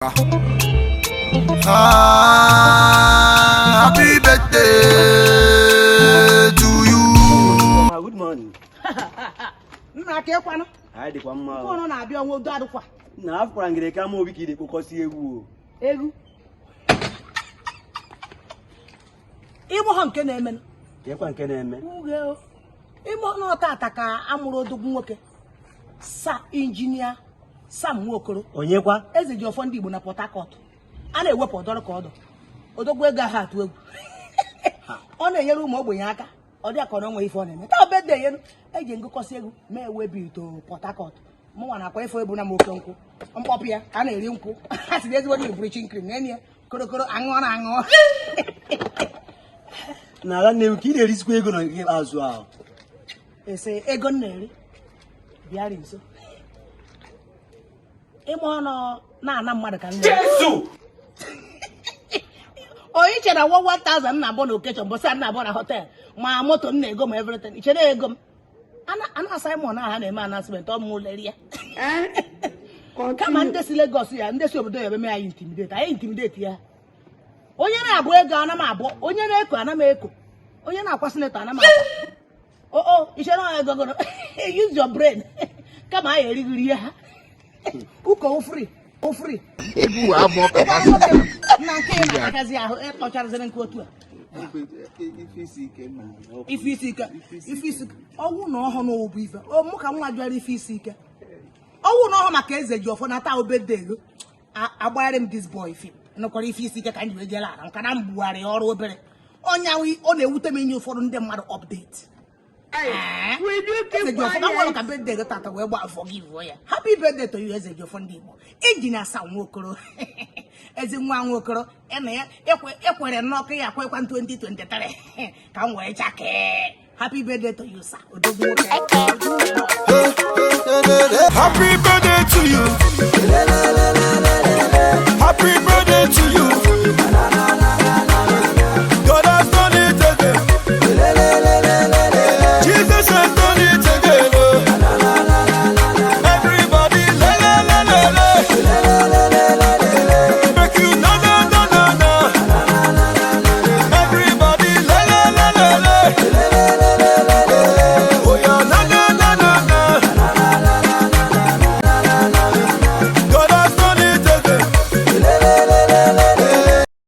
Ah, happy birthday to you. Ah, good morning. Nna aka ịkwanụ. Anyị dịkwa mma o. Ụnụ na-abịa ọnwa udo adịkwa. Na afụkwara ngịrị ka ama obi ka ị na-ekpokọsi egwu o. Egwu ịgbọghọ nke na-eme. Kekwa nke na-eme? Ime ọnụ tata ka amụrụ odogwu nwoke, sa Injinia Sam Nwokoro. Onyekwa? Eze ji ọfọ ndị Igbo na Port Harcourt. A na-ewepụ ọdọrọ ka ọdọ odogwu ego ahụ atụ egwu. Ọ na-enyere ụmụ ogbenye aka. Ọ dị ka ọ na onwe ife ọ na-eme. Taa birthday ya, eji ngụkọsị egwu mee ewebi to Port Harcourt. Mụnwa na-akwa ife ebu na m oke nkwụ mkpọpụ ya ka a na-eri nkwụ. A sị na ezigbo dị bụrụ chinkiri na enyi ya korokoro aṅụọ na aṅụọ. Na ala nne ka ị na-erisikwa ego na nke ikpeazụ ahụ. Ese ego m na-eri bịara nso ịma ọnụ na-ana mmadụ ka nne onye iche na 1000 m na-abọ na occasion mbọsị a na-abọ na hotel, ma moto m na-ego, ma everything iche na ego m ana Simon ahụ na-eme announcement ọ mụ leri ya. Kama ndị si Lagos ya, ndị si obodo ya eme anyị intimidate, anyị intimidate ya. Onye na-abụ ego ana m abụ, onye na-eko ana m eko, onye na-akwa senator ana m akwa. O iche na ego goro. Use your brain. Kama anyị erighị ihe ha ụkọ ofri ofri. Egwu abụọ ka Na nke ị na-akazi ahụ ịkpọcharazịrị nke otu a. Ife isi ike na Ife isi ike, ife isi ike, ọnwụ na ọhụ na ụbụ ife o mụ ka nwa jụara ife isi ike, ọnwụ na ọhụ maka eze ji ọfọ na taa obede ego agbagharị m. This boy film nụkwara ife isi ike ka m ji wee jere ala nka na m bugharị ọrụ obere ọnya. Ọ na-ewute m inye ụfọdụ ndị mmadụ update. Eze ji ọfọ ka nwere ka birthday gị tata wee gba forgive ya. Happy birthday to you, eze ji ọfọ ndị Igbo, Injinia Sam Nwokoro, ezi nwa Nwokoro. Ịna ya ekwere nnọkụ ya akwekwa 2023 ka m wee chakee. Happy birthday to you, sir, odogwu nwoke. Happy birthday to you. Happy